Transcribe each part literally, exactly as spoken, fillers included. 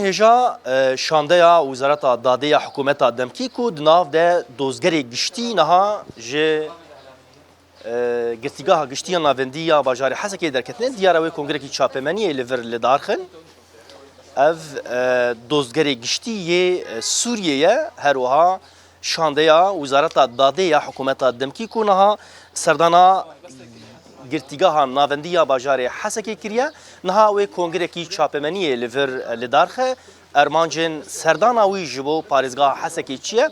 Hêja, e, şandeya Wezareta Dadê ya hikûmeta demkî ku di nav de dozgerê giştî niha ji, e, Girtîgeha Giştî ya Navendî ya bajarê Hesekê derketine, diyar e wê kongrekî çapemeniyê li vir li dar xin. Ev, e, dozgerê giştî yê, e, Sûriyê ye, her wiha şandeya Wezareta Dadê ya hikûmeta demkî ku niha serdana Girtîgeha Navendî ya bajarê Hesekê kiriye, niha wê kongrekî çapemeniyê li vir, e, li dar xe. Ermancên serdana wî ji bo parêzgeha Hesekê çi ye?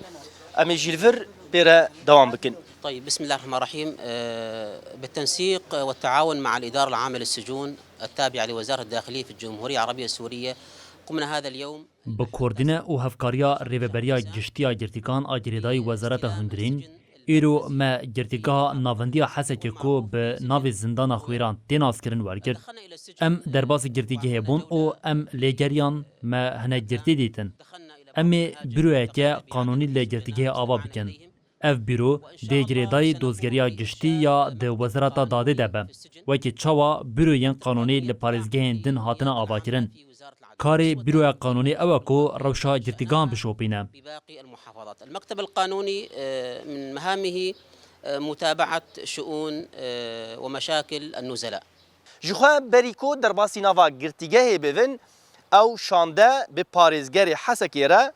Em ê jî li vir pê re dewam bikin. طيب، بسم الله الرحمن الرحيم. آه، بالتنسيق والتعاون مع الإدارة العامة للسجون التابعة لوزارة الداخلية في الجمهورية العربية السورية، قمنا هذا اليوم Bi koordîne û hevkariya Rêveberiya Giştî ya Girtîkan a girêdayî Wezareta Hundirîn, îro me Girtîgeha Navendî ya Hesekê ku bi navê Zindana Xwêran tê naskirin wergirt. Em derbasî girtîgehê bûn û em lê geriyan, me hinek girtî dîtin. Em ê bîroyeke qanûnî li girtîgehê ava bikin. Ev bîro dê girêdayî dozgeriya giştî ya di Wezareta Dadê de be. Wekî çawa bîroyên qanûnî li parêzgehên din hatine avakirin. Karê bîroya qanûnî ew e ku rewşa girtîgan bişopîne. بباقي المحافظات. المكتب القانوني، آه، من مهامه، آه، متابعة شؤون، آه، ومشاكل النزلاء. Ji xwe berî ku derbasî nava girtîgehê bibin, ew şande bi parêzgerê Hesekê re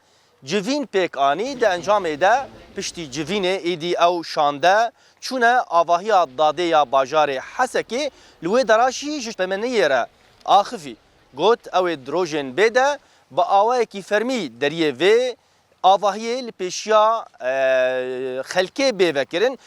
civîn pêk anî. Di encamê de piştî civînê êdî ew şande çûne avahiya dadê ya bajarê Hesekê, li wê dera jî ji pemeniyê re axivî. Got, ew ê di rojên bê de bi awayekî fermî deriyê vê avahiyê li pêşiya, e, xelkê bê vekirin.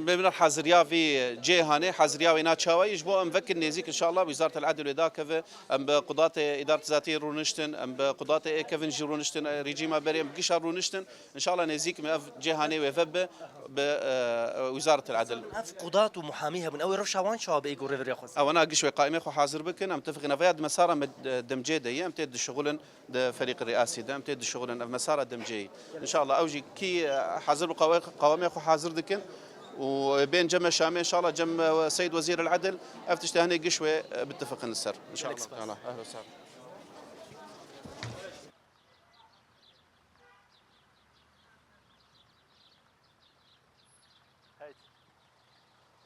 Bêbiner haziriya vî cihê hanê, haziriya wê na çawa yî ji bo em vekin nêzîk, inşallah Wîzaret el Edil wê dakeve, em bi qudatê îdaret zatî rûniştin, em bi qudatê ê kevin jî rûniştin, e, rejîma berê em gişa rûniştin, inşallah nêzîk me ev cihê hanê wê vebe bi, e, Wîzaret el Edil. Ev qudat û muhamî hebûn, ew ê rewşa wan çawa be ê ku rêveriya xwest? Ewana giş wê qaîmê xwe hazir bikin, em tifiqîne veya di mesara me, e, demcê de ye, em tê dişixulin. Di ferîqê riyasî de em tê dişixulin ev mesara demcêyî. Înşallah ew jî kî, e, hazir bi qawe-, qawemê xwe hazir dikin û bên cem me Şamê înşallah cem, e, Seyîd Wezîr el Edil ev tiştê hinê giş wê, e, bitifiqin li ser. Înşallah. Teala. Ehlen we sehlen.